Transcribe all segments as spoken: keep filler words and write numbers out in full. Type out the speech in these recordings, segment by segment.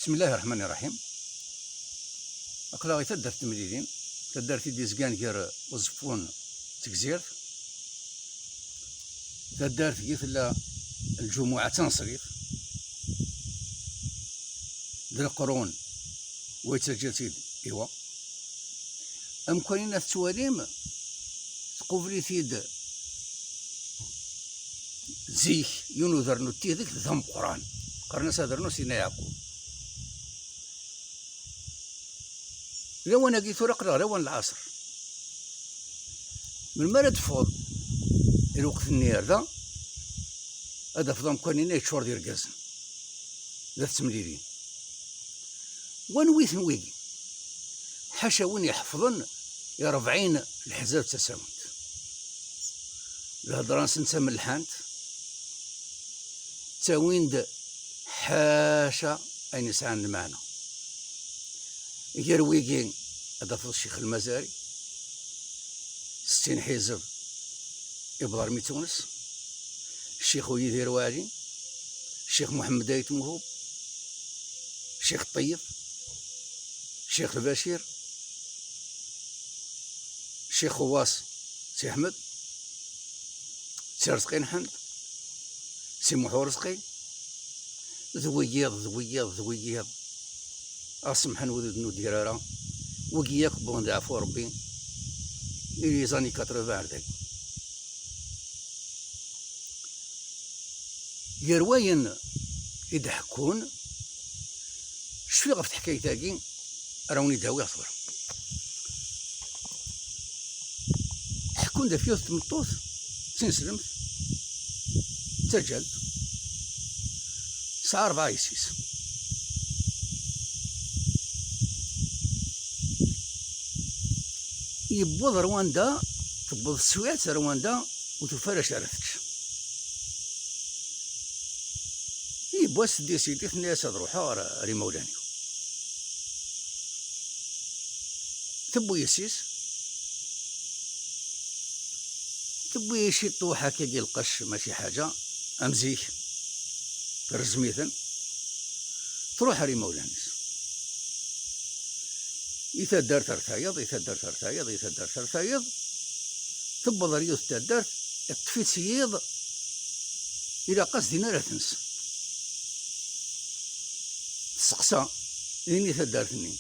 Bismillahi ṛṛeḥmani ṛṛeḥim. Aql-aɣ i taddart n Temlilin, taddart i d-izgan gar Uẓeffun d Tegzirt, taddart i tella lǧumuɛa d tneṣlit, d leqrun wa yettaǧǧa-tt-id i wa. Amkan-inna tettwalim, tqubel-it-id zik yiwen udernu n tidekt d ameqqran, qqaren-as adernu Sidna Yeɛqub. Lawan-agi tura aql-aɣ lawan lɛaṣer. Melmi ara d-teffɣeḍ i lweqt-nni ar da, ad d-tafeḍ amkan-inna yeččur d irgazen d at temlilin. Wanwi-ten wigi? Ḥaca win iḥefḍen i rebɛin leḥzab d tasawent. Lhedra-nsen d tamelḥant, ttawin-d ḥaca ayen yesɛan lmeɛna. Gar wigi ad d-tafeḍ Ccix Lmazari, settin ḥizeb i Bḍarmi Tunes, Ccix Uyidir Waɛli, Ccix Muḥemmed Ayt Muhub, Ccix Ṭeyyeb, Ccix Lbacir, Ccix Xewwas Si Ḥmed, Si Rezqi n Ḥend, Si Muḥ Urezqi, d wiyiḍ, d wiyiḍ, d wiyiḍ. Ɣas semḥen wid ur d-nuddir ara, wigi yakk wwḍen d aɛfu Rebbi i les années quatre-vingts ar dagi. Gar wayen i d-ḥekkun, cfiɣ ɣef teḥkayt-agi ara wen-id-awiɣ tura. Ḥekkun-d ɣef yiwet tmeṭṭut d tineslemt, d taǧalt, tesɛa rebɛa yessi-s. Yewweḍ ar wanda, tewweḍ teswiɛt ar wanda ur tufi ara acu ara tečč. Yiwwas tdisidi, tenna-yas: "Ad ruḥeɣ ar, ar imawlan-iw." Tewwi yessi-s, tewwi ciṭuḥ akkagi lqecc, mačči ḥaǧa am zik, terrezm-iten, truḥ ar imawlan-is. I taddart ar tayeḍ, i taddart ar tayeḍ, i taddart ar tayeḍ, tewweḍ ar yiwet n taddart, iṭṭef-itt yiḍ, ilaq-as din ara tens. Testeqsa, din i taddart-nni.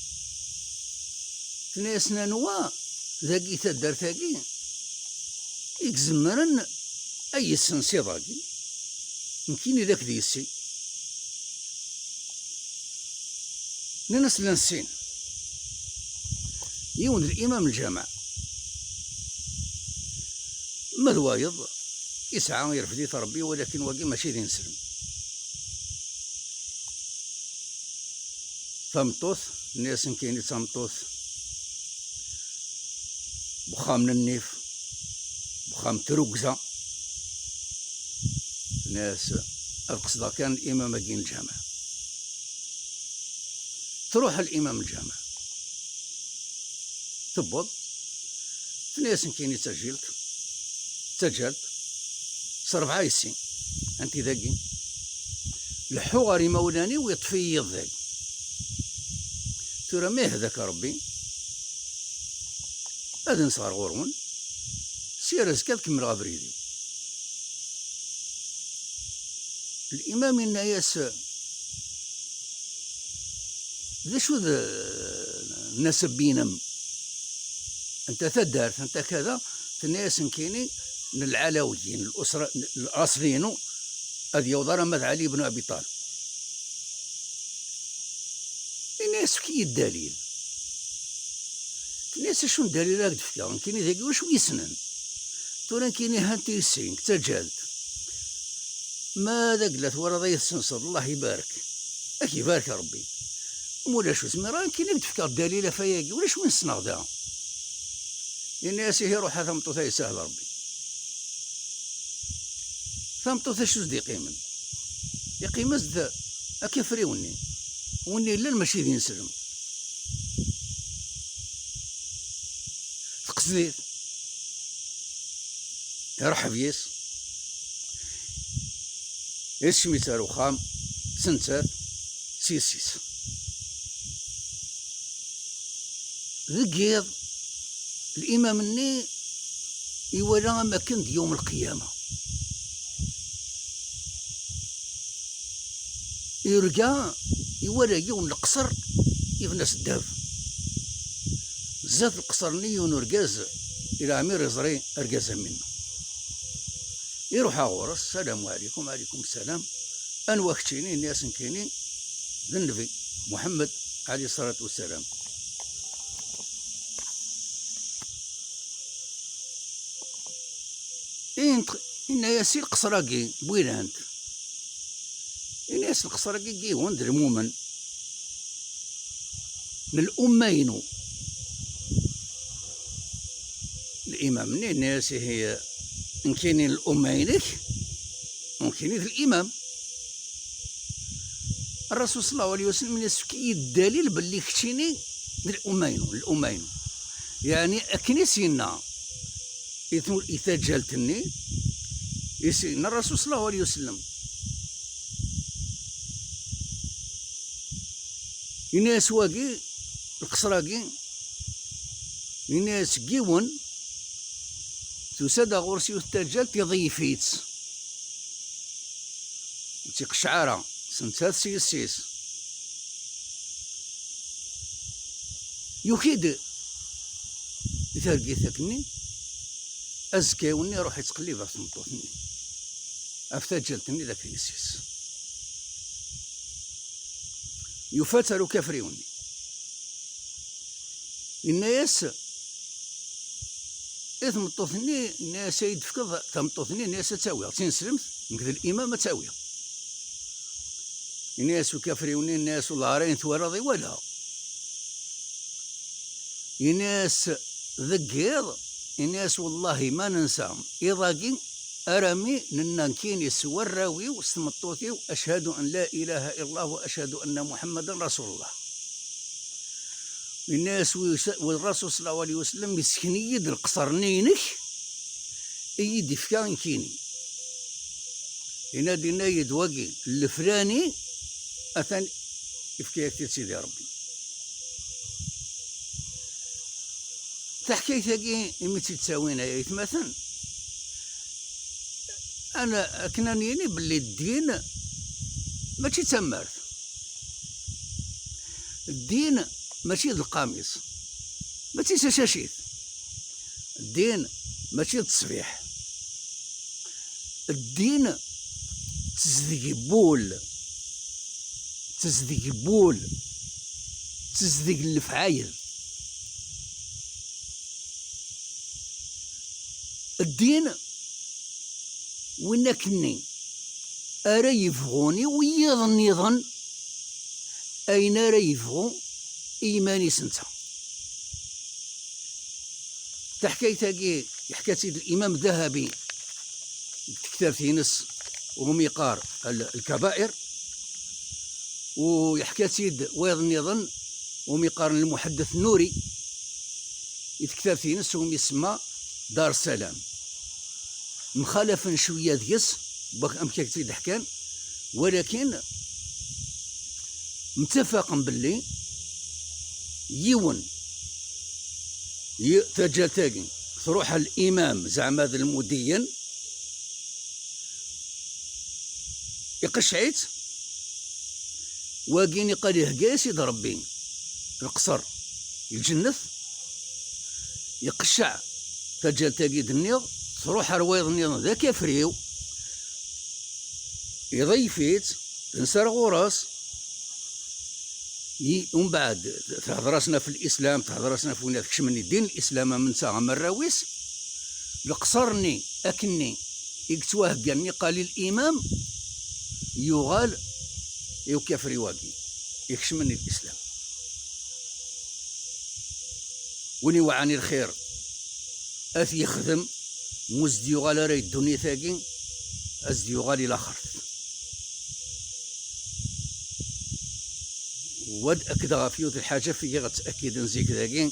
Tenna-yasen: "Anwa dagi, taddart-agi, i izemren ad yessens iḍ-agi? Nekkini d akk d yessi." Nnan-as: "Llan sin. Yiwen d limam n lǧameɛ, ma d wayeḍ, yesɛa, irfed-it Rebbi, walakin wagi mačči d ineslem." Tameṭṭut, tenna-yas: "Nekkini d tameṭṭut n uxxam n nnif, n uxxam n trugza." Tenna-yas: "Ad qesdeɣ kan limam-agi n lǧameɛ." Truḥ ɣer limam n lǧameɛ. Tewweḍ, tenna-yas: "Nekkini d taǧilt, d taǧalt, s rebɛa yessi, anti dagi? Leḥḥuɣ ɣer imawlan-iw, iṭṭef-iyi yiḍ dagi. Tura ma ihda-k Rebbi, ad nseɣ ɣur-wen, sya ar azekka ad kemmleɣ abrid-iw." Limam inna-yas: "D acu d, eh, nnaseb-inem? Anta taddart, anta kada?" Tenna-yas: "Nekkini n Lɛalawiyin, n laṣel-inu ad yaweḍ alamma d Ɛli ibn Abi Ṭaleb." Yenna-yas: "Efk-iyi-d ddalil." Tenna-yas: "Acu n ddalil ara k-d-fkeɣ? Nekkini dagi wacu yessnen? Tura nekkini hanti yessi-k d taǧalt. Ma d agella twalaḍ ay tessenseḍ, Allah ibarek. Ad k-ibarek Rebbi. Ma ulac ur zmireɣ ara nekkini ad k-d-fkeɣ ddalil ɣef wayagi, ulac win ssneɣ da." Yenna-yas: "Ihi ruḥ a tameṭṭut, ay yessahel Rebbi." Tameṭṭut acu s-d-iqqimen? Iqqim-as-d akka afriw-nni, win yellan mačči d ineslem. Teqsed-it, iṛḥeb yis, isekcem-itt ar uxxam, s nettat, s yessi-s. Deg yiḍ, limam-nni iwala am akken d yawm lqiyama. Irga, iwala yiwen leqṣer ibna s ddheb. Zdat leqṣer-nni yiwen urgaz, i leɛmir iẓri argaz am winna. Iruḥ ɣur-s: "Salamu ɛlikum." "Ɛlikum salam." "Anwa keččini?" Yenna-yas: "Nekkini d Nnbi Muḥemmed, ɛalayhi ṣṣalatu wassalam." Inṭ-, yenna-yas: "I leqṣer-agi n wilan-t?" Yenna-yas: "Leqṣer-agi n yiwen d lmumen n l'umma-inu." Limam-nni yenna-yas: "Ihi, nekkini n l'umma-inek, nekkini d limam." Rasul sallallahu alayhi wa sallam yessefk-iyi-d ddalil belli keččini d l'umma-inu, l'umma-inu. Yeɛni akken i s-yenna i tu-, i taǧǧalt-nni, i s-yenna Rasul sallallahu alayhi wa sallam. Yenna-yas wagi, leqṣer-agi, yenna-yas seg yiwen, tusa-d ɣur-s yiwet taǧǧalt, iḍeyyef-itt. Ur tt-iqecceɛ ara, s nettat s yessi-s. Yuki-d i targit akkenni, azekka-nni iruḥ ittqellib ɣef tmeṭṭut-nni, ɣef taǧǧalt-nni d ɣef yessi-s. Yufa-tt ar ukafriw-nni. Yenna-yas i tmeṭṭut-nni, yenna-yas: "Ay d-tefkeḍ tameṭṭut-nni?" Yenna-yas: "Ad tt-awiɣ, d tineslemt, nekk d limam, ad tt-awiɣ." Yenna-yas ukafriw-nni, yenna-yas: "Wellah, ara ayen twalaḍ i walaɣ." Yenna-yas deg yiḍ, yenna-yas: "Wellah ma nensa iḍ-agi, armi nenna nekkini s warraw-iw, s tmeṭṭut-iw, ashhadu an la ilaha illallah wa ashhadu anna Muḥammadan rasulullah." Yenna-yas: "Wi-, wa Rasul sallallahu alayhi wa sallam yessken-iyi-d leqṣer-nni-inek i yi-d-ifka nekkini. Yenna-d, yenna-yi-d wagi leflani, atan ifka-yak-t-id Sidi Rebbi." Taḥkayt-agi, imi tt-id-ttawin ay aytmaten, ana akken ad nini belli ddin mačči d tammart. Ddin mačči d lqamis, mačči d tacacit. Ddin mačči d ttesbiḥ. Ddin tezdeg n wul, tezdeg n wul, tezdeg n lefɛayel. Ddin win akkenni ara yebɣun i wiyiḍ nniḍen ayen ara yebɣu i yiman-is netta. Taḥkayt-agi yeḥka-tt-id Limam Dahabi deg tektabt-ines umi yeqqar Al-, Lkabair, u yeḥka-tt-id wayeḍ nniḍen umi qqaren Lmuḥaddet Nuri i tektabt-ines umi isemma Dar Salam. Mxalafen cwiya deg-s, wak-, amek ak-tt-id-ḥkan, walakin mtafaqen belli yiwen, yi-, taǧǧalt-agi truḥ ar limam, zeɛma d lmudeyyen, iqecceɛ-itt, wagi niqal ihegga-yas-id Rebbi leqṣer, lǧennet, iqecceɛ taǧǧalt-agi d-nniɣ, truḥ ar wayeḍ nniḍen d akafriw, iḍeyyef-itt, tensa ar ɣur-s, i, umbeɛd, tehder-asen ɣef Lislam, tehder-asen ɣef winna, kecmen i ddin n Lislam am netta am arraw-is, leqṣer-nni akkenni i yettwaheggan niqal i limam, yuɣal i ukafriw-agi, ikecmen i Lislam. Win iweɛɛan i lxir, ad t-yexdem, mu s-d-yuɣal ara i ddunit-agi, ad s-d-yuɣal i laxert. Wad akked ɣef yiwet lḥaǧa fkiɣ-tt akkiden zik dagi,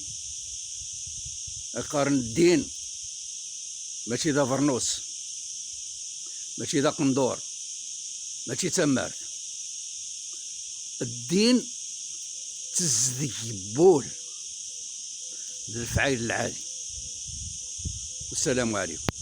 ad qqaren ddin mačči d abernus, mačči d aqendur, mačči d tammart. Ddin tezdeg n wul, d lefɛayel lɛali. Wassalamu ɛlikum.